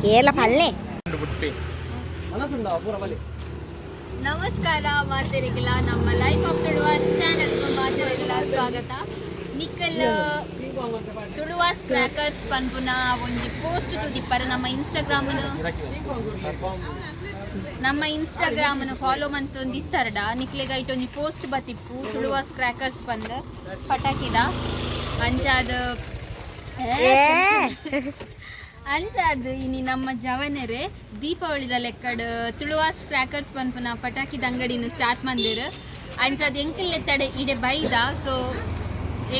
ಕೇಲ ಪಲ್ಲೆ. ನಮಸ್ಕಾರ ಮಾತೆರಿಗೆಲ್ಲ, ನಮ್ಮ ಲೈಫ್ ಆಫ್ ತುಳುವಾಸ್ ಚಾನಲ್ ಮಾತೆರಿಗೆಲ್ಲ ಸ್ವಾಗತ. ನಿಕ್ಕಲ್ ತುಳುವಾಸ್ ಕ್ರ್ಯಾಕರ್ಸ್ ಪನ್ಪುನ ಒಂಜಿ ಪೋಸ್ಟ್ ತೂದಿಪ್ಪರ. ನಮ್ಮ ಇನ್ಸ್ಟಾಗ್ರಾಮ್ನು ಫಾಲೋ ಮಂತೊಂದಿತ್ತರಡ ನಿಕ್ಲೆಗ್ ಐಟ್ ಒಂಜಿ ಪೋಸ್ಟ್ ಬತ್ತಿಪ್ಪು, ತುಳುವಾಸ್ ಕ್ರ್ಯಾಕರ್ಸ್ ಪಂದ್ ಪಟಾಕಿದ. ಅಂಚಾದ ಅಂಚಾದ್ ಇನಿ ನಮ್ಮ ಜವನೆರೆ ದೀಪಾವಳಿದ ಲೆಕ್ಕಡ್ ತುಳುವಾಸ್ ಕ್ರ್ಯಾಕರ್ಸ್ ಪನ್ಪುನ ಪಟಾಕಿದ ಅಂಗಡಿನ ಸ್ಟಾರ್ಟ್ ಮಂದಿರ್. ಅಂಚಾದ್ ಎಂಕಲ್ ತಡೆ ಇಡೆ ಬೈದ. ಸೊ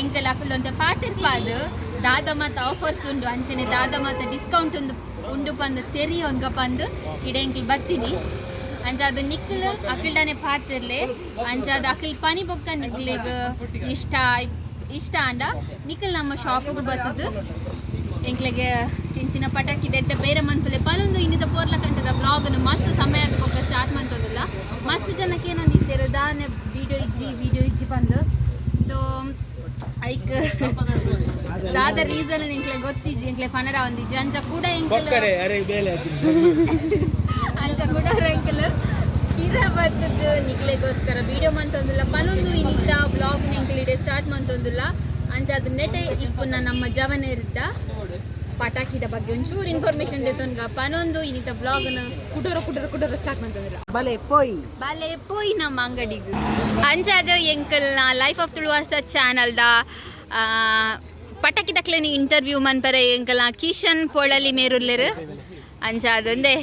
ಎಂಕಲ್ ಅಕುಲು ಪಾತಿರ್ಪಾದ್ ದಾದ ಮಾತ ಆಫರ್ಸ್ ಉಂಡು, ಅಂಚನೆ ದಾದ ಮಾತ ಡಿಸ್ಕೌಂಟ್ ಉಂಡು ಉಂಡು ಪಂದ್ ತೆರಿಯೊನ್ಗ ಪಂದ್ ಇಡೆ ಎಂಕಲ್ ಬತ್ತೀನಿ. ಅಂಚಾದ್ ನಿಕ್ಲ್ ಅಕಿಲ್ಡನೆ ಪಾತಿರ್ಲೆ. ಅಂಚಾದ್ ಅಕಿಲ್ ಪನಿ ಬೊಕ್ಕ ನಿಕ್ಲೆಗ್ ಇಷ್ಟ ಇಷ್ಟ ಆಂಡ ನಿಕ್ಲ್ ನಮ್ಮ ಶಾಪಿಗೆ ಬತ್ತದು ಎಂಕ್ಲೆಗೆ ಇಂಚಿನ ಪಟಾಕಿ ದೆಡ್ಡ ಬೇರೆ ಮನ್ಪುಲೆ ಪನೊಂದು ಇನ್ನಿದ ಪೋರ್ಲ ಕಂಟದ ಬ್ಲಾಗ್ ಮಸ್ತ್ ಸಮಯ ಬೊಕ್ಕ ಸ್ಟಾರ್ಟ್ ಮಂತೊಂದಿಲ್ಲ. ಮಸ್ತ್ ಜನಕ್ಕೆ ಏನಂದಿತ್ತೇರು, ದಾನೆ ವಿಡಿಯೋ ಇಜ್ಜಿ, ವಿಡಿಯೋ ಇಜ್ಜಿ ಪಂದು. ಸೊ ಐಕ್ ದಾದ ರೀಸನ್ ಎಂಕ್ಲೆ ಗೊತ್ತಿಜ್ಜಿ, ಎಂಕ್ಲೆ ಪನರ ಒಂದಿಜ್ಜಿ. ಅಂಚ ಕೂಡ ಎಂಕಲ್ ಅಂಚ ಕೂಡ ಎಂಕಲ್ ಕಿರ ಬತ್ತದ ನಿಕ್ಲೆಗೋಸ್ಕರ ವಿಡಿಯೋ ಮಂತೊಂದಿಲ್ಲ ಪನೊಂದು ಇನ್ನಿತ್ತ ಬ್ಲಾಗ್ ಎಂಕಲ್ ಇಡೆ ಸ್ಟಾರ್ಟ್ ಮಂತೊಂದಿಲ್ಲ. ಅಂಚ ಅದು ನೆಟೆ ಇಪ್ಪುನ ನಮ್ಮ ಜವನೆರ್ಡ ಪಟಾಕಿದ ಬಗ್ಗೆ ಒಂಚೂರು ಇನ್ಫಾರ್ಮೇಶನ್ ದೆತ್ತೊನ್ಗ ಪನೊಂದು ಇನ್ನಿತ ಬ್ಲಾಗ್ನ ಕುಟೋರ ಕುಟೋರ ಕುಟೋರ ಸ್ಟಾರ್ಟ್ ಮಂತೊಂದಿಲ್ಲ. ಬಲೆ ಪೋಯಿ. ಬಾಲೆ ಪೋಯಿ ನಮ್ಮ ಅಂಗಡಿಗೆ. ಅಂಚಾದ ಎಂಕಲ್ನ ಲೈಫ್ ಆಫ್ ತುಳುವಾಸ್ತ ಚಾನಲ್ದ ಪಟಾಕಿ ದಕ್ಲೆನ ಇಂಟರ್ವ್ಯೂ ಮನ್ಪರೆ ಎಂಕಲ್ನ ಕಿಶನ್ ಪೊಳಲಿ ಮೇರುಲ್ಲೆರು. ಅಂಚಾದ ಒಂದೇ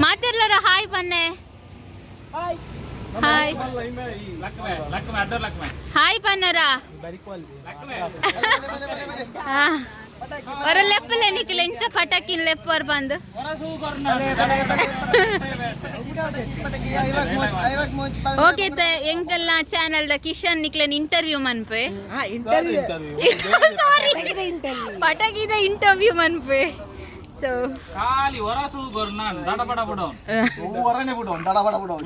ಮಾತಿರ್ಲಾರ ಹಾಯ್ ಪನ್ನೆ. ಹಾಯ್ ಹಾಯ್ ಪನ್ನರ. ಹಾ, ಹೊರ ಲೆಪ್ಪಲೆ ನಿಕ್ಲೆ ಇಂಚ ಪಟಾಕಿನ ಲೆಪ್ಪರ್ ಬಂದು. ಓಕೆ, ಎಂಕಲ್ನ ಚಾನಲ್ ದ ಕಿಶನ್ ನಿಕ್ಲೆನ್ ಇಂಟರ್ವ್ಯೂ ಮನ್ಪೆ. ಹಾ, ಇಂಟರ್ವ್ಯೂ. ಸಾರಿ. ಇಂಟರ್ವ್ಯೂ. ಪಟಾಕಿದ ಇಂಟರ್ವ್ಯೂ ಮನ್ಪೆ. ಸೊ ಖಾಲಿ ಹೊರಸು ನಾನು ದಡ ಬಡ ಬಡ. ಹೊರನೆ ಬಿಡು, ದಡ ಬಡ ಬಿಡು.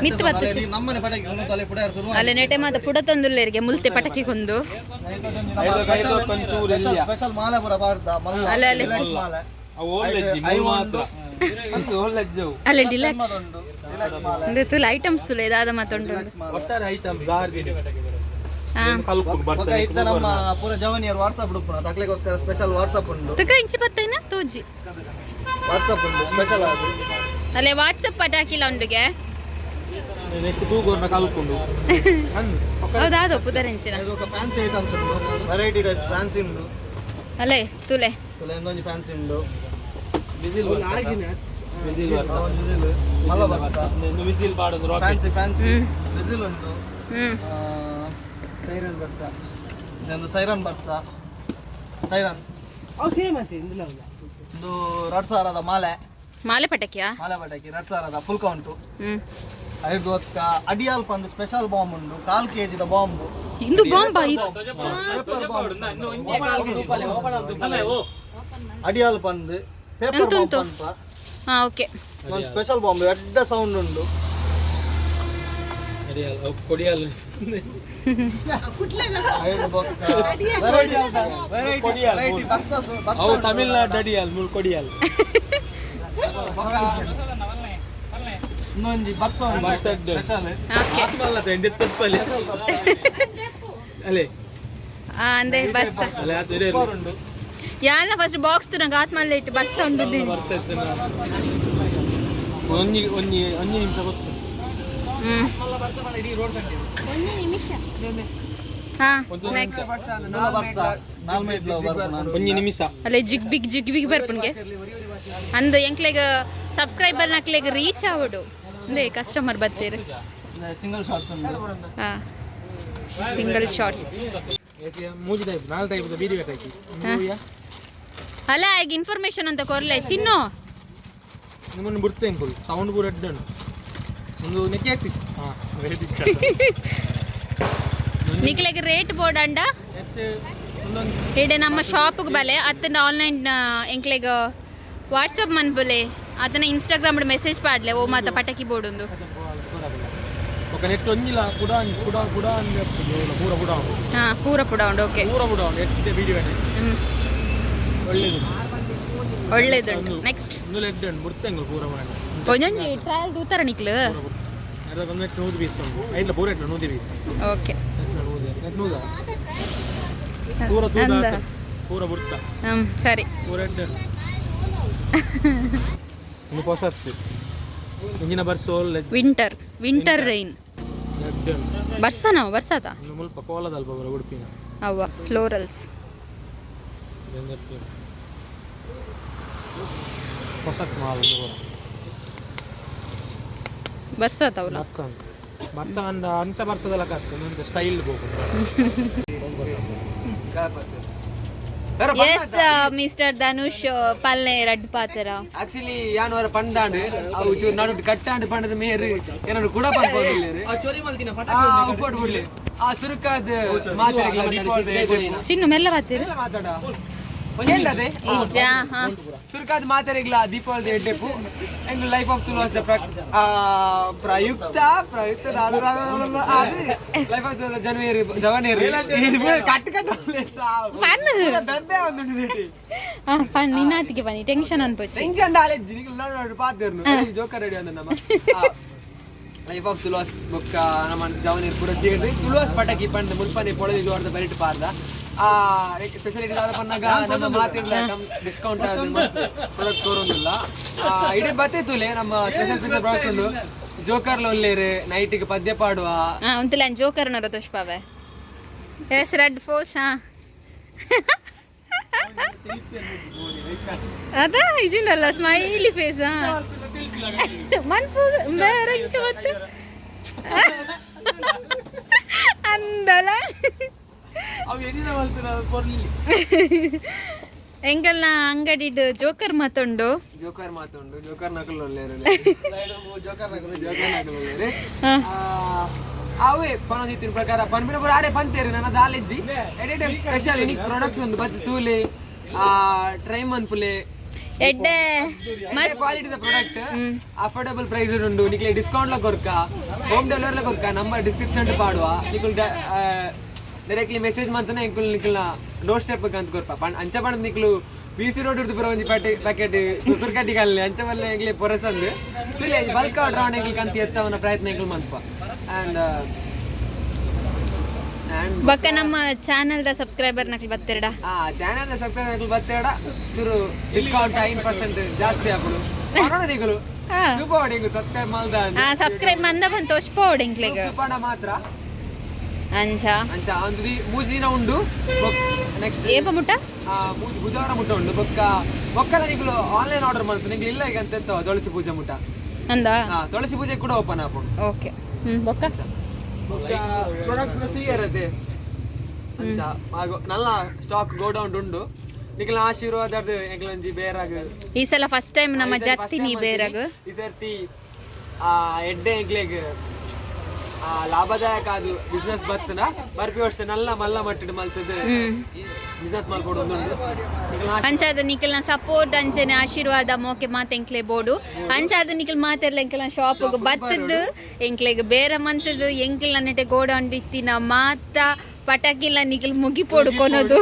ಮಿತ್ತು ಬತ್ತು. ನಮ್ಮನೆ ಪಟಾಕಿ ಒಂದು ತಲೆ ಪುಡ ಶುರು. ಅಲ್ಲ, ನೆಟೆ ಮಾತ ಪುಡ ತಂದುಲ್ಲೇರಿಗೆ ಮುಲ್ತೆ ಪಟಾಕಿ ಕೊಂದು. ಸ್ಪೆಷಲ್ ಮಾಲೆ ಪೂರ ಬಾರ್ದ. ಅಲ್ಲ, ಅಲ್ಲ. ರಿಲ್ಯಾಕ್ಸ್ ಮಾಲೆ. ಅಲ್ಲ, ಡಿಲಕ್ಸ್ ಒಂದು ತುಲ ಐಟಮ್ಸ್ ತುಲ ಇದಾದ ಮಾತುಂಟು. ಹಾ. ಬೊಕ ಇತ್ತ ನಮ್ಮ ಪೂರ ಜವನಿಯರು ವಾಟ್ಸಪ್ ಉಡುಪುನ ತಕ್ಲೆಗೋಸ್ಕರ ಸ್ಪೆಷಲ್ ವಾಟ್ಸಪ್ ಉಂಡು. ತುಕ ಇಂಚಿ ಬತ್ತೈನ ತೂಜಿ. ವಾಟ್ಸಪ್ ಉಂಡು ಸ್ಪೆಷಲ್ ಆದ್. ಅಲ್ಲೇ ವಾಟ್ಸಪ್ ಪಟಾಕಿಲ ಉಂಡುಗೆ. ಹೌದಾ, ಅದು ಪುದರೆಂಚಿನ. ಇದು ఒక ಫ್ಯಾನ್ಸಿ ಐಟಮ್ಸ್ ಉಂಡು, ವೆರೈಟಿ ಟೈಪ್ಸ್ ಫ್ಯಾನ್ಸಿ ಉಂಡು. ಅಲ್ಲೇ ತುಲೆ. ತುಲೆ ಒಂದೊಂಜಿ ಫ್ಯಾನ್ಸಿ ಉಂಡು. ವಿಸಿಲ್ ಮಲ್ಲ ಬರ್ಸ. ಫ್ಯಾನ್ಸಿ ಫ್ಯಾನ್ಸಿ ವಿಸಿಲ್ ಉಂಟು. ಸೈರನ್ ಬರ್ಸ, ಇದೊಂದು ಸೈರನ್ ಬರ್ಸ, ಸೈರನ್. ಅವು ಸೇಮ್ ಅಂತೆ ಇಂದುಲ. ಒಂದು 2000ದ ಮಾಲೆ. ಮಾಲೆ ಪಟಾಕಿಯಾ? ಮಾಲೆ ಪಟಾಕಿ 2000ದ ಫುಲ್ ಕೌಂಟು. ಐದು ಒಕ್ಕ ಅಡಿಯಾಲ್ ಪಂದು ಸ್ಪೆಷಲ್ ಬಾಂಬ್ ಉಂಡು, ಕಾಲ್ ಕೆಜಿದ ಬಾಂಬ್. ಇಂದು ಬಾಂಬ್. ಪೇಪರ್ ಬಾಂಬ್, ಅಡಿಯಾಲ್ ಪಂದು ಪೇಪರ್ ಎಂತ ಬಾಂಬ್. ಉಂಟು? ಪನ್ಪ. ಹಾ, ಓಕೆ. ಒಂದು ಸ್ಪೆಷಲ್ ಬಾಂಬ್, ಎಡ್ಡ ಸೌಂಡ್ ಉಂಡು. ಐದು ಬೊಕ್ಕ ವೆರೈಟಿ ವೆರೈಟಿ ಬರ್ಸ ಬರ್ಸ ಉಂಡು. ತಮಿಳ್ನಾಡು ಅಡಿಯಾಲ್ ಮುಳ್ ಕೊಡಿಯಾಲ್. ಬೊಕ್ಕ ಇನ್ನೊಂಜಿ ಬರ್ಸ ಉಂಡು ಬರ್ಸ ಉಂಡು. ಸ್ಪೆಷಲ್. ಓಕೆ. ಅಲ್ಲೇ. ಅಂದ್ರೆ ಬರ್ಸ. ಅಲ್ಲೇ ಆತು ಇದೆ. ಸೂಪರ್ ಉಂಡು. ಯಾನ ಫಸ್ಟ್ ಬಾಕ್ಸ್ ತುರಂಗ ಆತ್ಮಲ್ಲ ಇಟ್ಟು ಬರ್ಸ ಉಂಡು. ಬರ್ಸ ಇತ್ತು. ಒಂಜಿ ಒಂಜಿ ಒಂಜಿ ನಿಮಿಷ ಗೊತ್ತು. ಹಾ, ನೆಕ್ಸ್ಟ್. ಇಂದುಲ ಬರ್ಸ ನಾಲ್ಮೈಟ್ಲ ಬರ್ಪುನ. ಒಂಜಿ ನಿಮಿಷ. ಅಲ್ಲೇ ಜಿಗ್ ಬಿಗ್ ಜಿಗ್ ಬಿಗ್ ಬರ್ಪುನ್ಗೆ ಅಂದು ಎಂಕ್ಲೆಗ್ ಸಬ್ಸ್ಕ್ರೈಬರ್ ನಕ್ಲೆಗ್ ರೀಚ್ ಆವಡು. ಅಂದೆ ಕಸ್ಟಮರ್ ಬತ್ತೀರು. ಸಿಂಗಲ್ ಶಾಟ್ಸ್ ಉಂಡು. ಹಾ, ಸಿಂಗಲ್ ಶಾಟ್ಸ್. ಮೂಜಿ ಟೈಪ್ ನಾಲ್ ಟೈಪ್ ವಿಡಿಯೋ ಬೇಕಾಯ್ತು. ಅಲ್ಲ, ಈಗ ಇನ್ಫಾರ್ಮೇಶನ್ ಅಂತ ಕೊರ್ಲೆ ಚಿನ್ನು. ನಿಮ್ಮನ್ನು ಬಿಡ್ತೇನೆ, ಫುಲ್ ಸೌಂಡ್ ಪೂರ ಎಡ್ಡೆ ಉಂಟು. ಒಂದು ನೆಕ್ಕೆ ಆಗ್ತಿತ್ತು. ಹಾ. ನಿಕ್ಲೆಗ್ ರೇಟ್ ಬೋರ್ಡ್ ಅಂಡ ಒಂದೊಂದು ಇಡೆ ನಮ್ಮ ಶಾಪ್ಗೆ ಬಲೆ, ಅತ್ತನ ಆನ್ಲೈನ್ ಎಂಕ್ಲೆಗ್ ವಾಟ್ಸಪ್ ಮನ್ಪುಲೆ, ಆತನ ಇನ್ಸ್ಟಾಗ್ರಾಮ್ ಮೆಸೇಜ್ ಪಾಡ್ಲೆ. ಓ ಮಾತ ಪಟಾಕಿ ಬೋರ್ಡ್ ಒಂದು. ನೆಟ್ ಒಂಜಿಲ ಕುಡ ಕುಡ ಕುಡ ಪೂರ ಪುಡ ಉಂಡು. ಹಾ, ಪೂರ ಪುಡ ಉಂಡು, ಓಕೆ. ಪೂರ ಪುಡ ಉಂಡು, ಎಡ್ಡೆ ವಿಡಿಯೋ. ಒಳ್ಳೇದು. ಒಳ್ಳೇದುಂಟು. ನೆಕ್ಸ್ಟ್? ಒಂದು ಎಡ್ಡೆ ಉಂಡು, ಬುಡ್ತೆಂಗುಲು ಪೂರ ಮಾಡಿ. ಒಂಜೊಂಜಿ ಟ್ರಯಲ್ ತೂತಾರ ನಿಕ್ಲು. ಪೂರ ಒಂದು ನೆಟ್ 100 ಪೀಸ್ ಉಂಟು. ಐಟ್ಲ ಪೂರ ಎಟ್ಲ 100 ಪೀಸ್. ಓಕೆ. ನೆಟ್ ನೂದ ಪೂರ ತೂದ. ಅಂದ. ಪೂರ ಬುಡ್ತ. ಸರಿ. ಪೂರ ಎಡ್ಡೆ ಉಂಡು. ಒಂದು ಹೊಸತ್ತು ಇಂಜಿನ ಬರ್ಸೋಲ್. Winter, winter rain. ಎಡ್ಡೆ ಉಂಟು. ಬರ್ಸ ನಾವು ಬರ್ಸಾತ. ಒಂದು ಮುಲ್ಪ ಕೋಲದಲ್ಪ ಬರ ಉಡುಪಿನ. ಅವ್ವ ಫ್ಲೋರಲ್ಸ್. ಹೊಸತ್ ಮಾಲ್ ಒಂದು ಪೂರ. ಬರ್ಸಾತ ಅವಲ. ಬರ್ಸ ಅಂತ ಬರ್ಸ ಅಂದ ಅಂಚ ಬರ್ಸದಲ್ಲ ಕಷ್ಟ, ಒಂದೊಂದು style book. Yes mister Dhanush, ಪಲ್ಲೆ ರಡ್ಡ್ ಪಾತೆರ. ಆಕ್ಚುಲಿ ಯಾನ್ ವರ ಪಂಡಾಂಡ್, ಅವು ಚೂರು ನಡುಟ್ ಕಟ್ಟಾಂಡ್ ಪಂಡದ ಮೇರು ಏನನ್ನು ಕೂಡ ಪನ್ಪೊಂದುಲ್ಲೆರ್. ಚೋರಿ ಮಲ್ತಿನ. ಉಪ್ಪೊಡು ಬುಡ್ಲೆ. ಆ ಸುರುಕಾದ್ ಮಾತೆರೆಗ್ಲ ದೀಪಾವಳಿದ ಎಡ್ಡೆಪ್ಪು. ಚಿನ್ನು, ಮೆಲ್ಲ ಪಾತೆರ. ಮೆಲ್ಲ ಮಾತಾಡ ಕೇಳ್ದದೆ. ಇಜ್ಜಾ? ಹಾ. ಸುರುಕಾದ್ ಮಾತೆರೆಗ್ಲ ದೀಪಾವಳಿದ ಎಡ್ಡೆಪ್ಪು. ಎಂಗ್ ಲೈಫ್ ಆಫ್ ತುಳುವಾಸ್ ದ ಪ್ರಯುಕ್ತ ಪ್ರಯುಕ್ತ ಅದು ಲೈಫ್ ಆಫ್ ತುಳುವಾಸ್ ಜನವೇರಿ ಜವನೇರಿ ಕಟ್ ಕಟ್. ಪನ್. ಬೆಬ್ಬೆ ಒಂದು. ಹಾ, ಪನ್, ನಿನ್ನಾತಿಗೆ ಬನ್ನಿ, ಟೆನ್ಷನ್ ಅನ್ಪೊಚ್ಚಿ. ಟೆನ್ಷನ್ ದಾಲೆಜ್ಜಿ, ನಿಕ್ಲು ನೋಡು ನೋಡು ಪಾತೆರ್ನು ಜೋಕರ್ ರೆಡಿ ಅಂದ. ನಮ್ಮ ಲೈಫ್ ಆಫ್ ತುಳುವಾಸ್ ಬೊಕ್ಕ ನಮ್ಮ ಜವನೀರ್ ಪೂರ ಸೇರ್ದು ತುಳುವಾಸ್ ಪಟಾಕಿ ಪಂದ್ ಮುಲ್ಪನೆ ಪೊಳಲಿ ಜೋರ್ದ ಬರಿಟ್ ಪಾರ್ದ. ಆ ಸ್ಪೆಷಾಲಿಟಿ ದಾದ ಪನ್ನಗ, ನಮ್ಮ ಮಾತಿಡ್ಲ ಡಿಸ್ಕೌಂಟ್ ಆದ್ ಮಸ್ತ್ ಪ್ರಾಡಕ್ಟ್ ಕೊರೊಂದುಲ್ಲ. ಇಡೀ ಬತ್ತೆ ತುಲೆ, ನಮ್ಮ ಸ್ಪೆಷಲ್ ಸ್ಪೆಷಲ್ ಪ್ರಾಡಕ್ಟ್ ಉಂಡು. ಜೋಕರ್ಲ ಉಲ್ಲೇರು, ನೈಟಿಗೆ ಪದ್ಯ ಪಾಡುವ. ಹಾ, ಉಂತುಲ ಜೋಕರ್ ನರ ತೋಷ್ಪಾವೆ. Yes, red force. ಹಾ, ಅದ ಇಜಿಂಡಲ್ಲ ಸ್ಮೈಲಿ ಫೇಸ್. ಹಾ, ಮನ್ಪು ಬೇರೆ ಇಂಚ ಬತ್ತು ಅಂದಲ. ಅವು ಎಲ್ಲಿನ ಮಲ್ತಿನ ಕೊರ್ಲಿ. ಎಂಕಲ್ನ ಅಂಗಡಿಡ್ ಜೋಕರ್ ಮತ್ತುಂಡು. ಜೋಕರ್ ಮಾತುಂಡು, ಜೋಕರ್ ನಕಲು ಉಲ್ಲೇರು, ಜೋಕರ್ ನಕಲು ಉಲ್ಲೇರು. ಅವೇ ಪನೊಂದಿತ್ತಿನ ಪ್ರಕಾರ ಪನ್ಪಿನ ಪೂರ ಆರೆ ಪಂತೇರು, ನನ್ನ ದಾಲೆಜ್ಜಿ. ಎಡಿಟ್ ಸ್ಪೆಷಲ್ ಯುನಿಕ್ ಪ್ರಾಡಕ್ಟ್ಸ್ ಒಂದು ಬತ್ ತೂಲೆ, ಟ್ರೈ ಮನ್ಪುಲೆ. ಎಡ್ಡೆ ಮಸ್ತ್. ಕ್ವಾಲಿಟಿ ಪ್ರಾಡಕ್ಟ್, ಅಫೋರ್ಡಬಲ್ ಪ್ರೈಸ್ ಉಂಡು. ನಿಕ್ಲೆ ಡಿಸ್ಕೌಂಟ್ ಲ ಕೊರ್ಕ, ಹೋಮ್ ಡೆಲಿವರಿ ಲ ಕೊರ್ಕ. ನಂಬರ್ ಡಿಸ್ಕ್ರಿಪ್ಷನ್ ಪಾಡುವ. ನಿಕುಲ್ ಡೈರೆಕ್ಟ್ಲಿ ಮೆಸೇಜ್ ಮಂತನ ಎಂಕುಲ್ ನಿಕಲ್ನ ಡೋರ್ ಸ್ಟೆಪ್ ಅಂತ ಕೊರ್ಪ. ಅಂಚ ಪಂಡ ನಿಕ್ಲು ಬಿ ಸಿ ರೋಡ್ ಹಿಡಿದು ಬರೋ ಒಂಜಿ ಪ್ಯಾಟೆ ಪ್ಯಾಕೆಟ್ ಸುರ್ಕಟ್ಟಿ ಕಲ್ಲೆ ಅಂಚ ಬಲ್ಲೆ ಎಂಗ್ಲೆ ಪೊರಸಂದು ತುಲೆ. ಬಲ್ಕ್ ಆರ್ಡರ್ ಆನ್ ಎಂಕಲ್ ಕಂತಿ ಎತ್ತವನ ಪ್ರಯತ್ನ ಎಂಕಲ್ ಮನ್ಪ. ಆ್ಯಂಡ್ ಆ್ಯಂಡ್ ಬಕ್ಕ ನಮ್ಮ ಚಾನೆಲ್ ದ ಸಬ್ಸ್ಕ್ರೈಬರ್ ನಕಲ್ ಬತ್ತಿರಡ. ಆ ಚಾನೆಲ್ ಸಬ್ಸ್ಕ್ರೈಬ್ ಬತ್ತೇಡ ಚೂರು ಡಿಸ್ಕೌಂಟ್ 5% ಜಾಸ್ತಿ ಆಪುಡು. ಪನೋಡ ನಿಕುಲು ತೂಪವಾಡಿ ಎಂಕು ಸಬ್ಸ್ಕ್ರೈಬ್ ಮಲ್ದ. ಹಾ, ಸಬ್ಸ್ಕ್ರೈಬ್ ಮಂದ ಬಂದು ತೋಚ್ಪೋಡ್ ಎಂಕ್ಲೆಗ್. ತೂಪಂಡ ಮಾತ್ರ. ಅಂಚ. ಅಂಚ ಒಂದು ಮೂಜಿನ ಉಂಡು ನೆಕ್ಸ್ಟ್. ಏಪ ಮುಟ್ಟ? ಮೂಜಿ ಬುಧವಾರ ಮುಟ್ಟ ಉಂಡು. ಬೊಕ್ಕ ಬೊಕ್ಕಲ ನಿಕುಲು ಆನ್ಲೈನ್ ಆರ್ಡರ್ ಮಲ್ತು ನಿಕ್ಲು ಇಲ್ಲ ಈಗ ಅಂತ ಎತ್ತವ ತುಳಸಿ ಪೂಜೆ ಮುಟ್ಟ. ಅಂದ. ಹಾ, ತುಳಸಿ ಪೂಜೆ ಕೂಡ ಓಪನ್ ಆಪುಂಡು. ಓಕೆ, ಬೊಕ್ಕ? ಬೊಕ್ಕ ಪ್ರಾಡಕ್ಟ್ ತೂಯರತೆ ಅಂಚ ನಲ್ಲ ಸ್ಟಾಕ್ ಗೋಡೌನ್ ಉಂಡು. ನಿಕ್ಲ ಆಶೀರ್ವಾದ ಎಂಕ್ಲಂಜಿ ಬೇರಾಗ. ಈ ಸಲ ಫಸ್ಟ್ ಟೈಮ್ ನಮ್ಮ ಈ ಸರಿ first ಜತ್ತಿನಿ time ಬೇರಾಗ. ಮಲ್ತೀನಿ. ಈ ಸರ್ತಿ ಎಡ್ಡೆ ಎಂಕ್ಲೆಗ್ ಲಾಭದಾಯಕ ಅದು ಬಿಸ್ನೆಸ್ ಬತ್ತನ ಬರ್ಪಿ ವರ್ಷ ನಲ್ಲ ಮಲ್ಲ ಮಟ್ಟಿಡ್ ಮಲ್ತದ ಬಿಸ್ನೆಸ್ ಮಲ್ಕೊಡು ಉಂಡು. ನಿಕ್ಲ ಅಂಚಾದ ನಿಖಲ್ನ ಸಪೋರ್ಟ್ ಅಂಚನೆ ಆಶೀರ್ವಾದ ಮೋಕೆ ಮಾತೆ ಎಂಕ್ಲೆ ಬೋಡು. ಅಂಚಾದ ನಿಖಲ್ ಮಾತೆರ್ಲ ಎಂಕ್ಲೆನ ಶಾಪ್ ಬತ್ತದ್ದು, ಎಂಕ್ಲೆಗ್ ಬೇರೆ ಮಂತದ್ದು, ಎಂಕ್ಲ ನೆಟೆ ಗೋಡೌನ್ ಇತ್ತಿನ ಮಾತ ಪಟಾಕಿಲ್ಲ ನಿಖಲ್ ಮುಗಿಪೋಡು ಕೊನೋದು.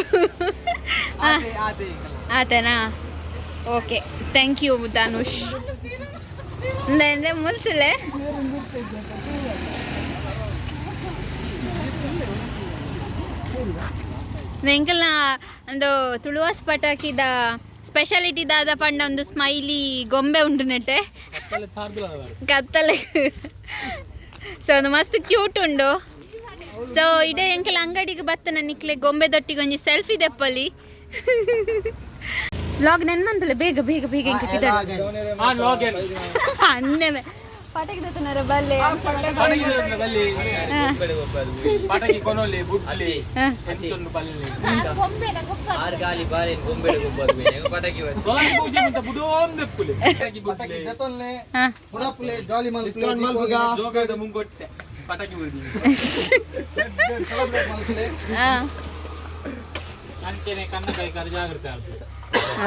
ಆತೆ ಆತೆ ಎಂಕಲ್ನ. ಆತನಾ? Okay, thank you Dhanush. ಮುಲ್ತಲೆ. ಎಂಕಲ್ನ ಒಂದು ತುಳುವಾಸ್ ಪಟಾಕಿದ ಸ್ಪೆಷಾಲಿಟಿ ದಾದ ಪಂಡ ಒಂದು ಸ್ಮೈಲಿ ಗೊಂಬೆ ಉಂಡು ನೆಟ್ಟೆ ಕತ್ತಲೆ. ಸೊ ಒಂದು ಮಸ್ತ್ ಕ್ಯೂಟ್ ಉಂಡು. ಸೊ ಇಡೇ ಎಂಕಲ್ ಅಂಗಡಿಗೆ ಬತ್ತನ ನಿಕ್ಲೆ ಗೊಂಬೆ ದೊಟ್ಟಿಗೆ ಒಂಜಿ ಸೆಲ್ಫಿ ದೆಪ್ಪಲಿ. ವ್ಲಾಗ್ ನೆನ್ ಮಂತಲೆ, ಬೇಗ ಬೇಗ ಬೇಗ ಎಂಕ ಪಿದಡು. ಹಾ, ಲಾಗ್. ಅನ್ನೆಮೆ ಪಟಾಕಿ ದತ್ತನರ ಬಲ್ಲೆ. ಪಟಾಕಿ ಕೊನೊಲಿ ಬುಡ್ಲಿ ಎಂಚೊಂದು ಬಲ್ಲೆ. ಆರ್ ಗಾಲಿ ಬಾಲೆ ಗೊಂಬೆಡೆ ಗೊಬ್ಬದು ಪಟಾಕಿ. ತುಳಸಿ ಪೂಜೆ ಅಂತ ಬುಡೋನ್ ಬೆಪ್ಪುಲೆ ಪಟಾಕಿ ಬುಡ್ಲೆ. ದೆತೊನ್ಲೆ. ಹಾ. ಬುಡಪುಲೆ, ಜಾಲಿ ಮಲ್ಪುಲೆ. ಡಿಸ್ಕೌಂಟ್ ಮಲ್ಪುಗ. ಜೋಗದ ಮುಂಗೊಟ್ಟೆ ಪಟಾಕಿ ಬುಡ್ಲಿ. ಸೆಲೆಬ್ರೇಟ್ ಮಲ್ಪುಲೆ. ಹಾ. ಅಂಚೆನೆ ಕಣ್ಣ ಕೈ ಕರ್ ಜಾಗ್ರತೆ ಆಗ್ತದೆ.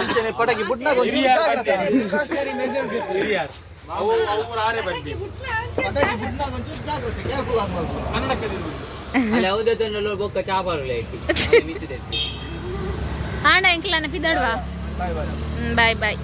ಅಂಚೆನೆ ಪಟಾಕಿ ಬುಡ್ನಾಗ ಒಂಚೂರು ಜಾಗ್ರತೆ. Precautionary measure. ಹಿರಿಯರ್. ಅವು ಅವು ಪೂರ ಆರೆ ಬಂದಿ. ಪಟಾಕಿ ಬುಡ್ನಾಗ ಒಂಚೂರು ಜಾಗ್ರತೆ, ಕೇರ್ಫುಲ್ ಆಗ್ಬೇಕು. ಕನ್ನಡಕ್ಕೆ ತಿರುಗುದು. ಅಲ್ಲಿ ಯಾವುದೇ ಬೊಕ್ಕ ಚಾಪಾರುಲ ಇಟ್ಟು ಮಿತ್ತಿದೆ. ಆಂಡ ಎಂಕ್ಲನ ಪಿದಡ್ವಾ. Bye bye. Bye boy.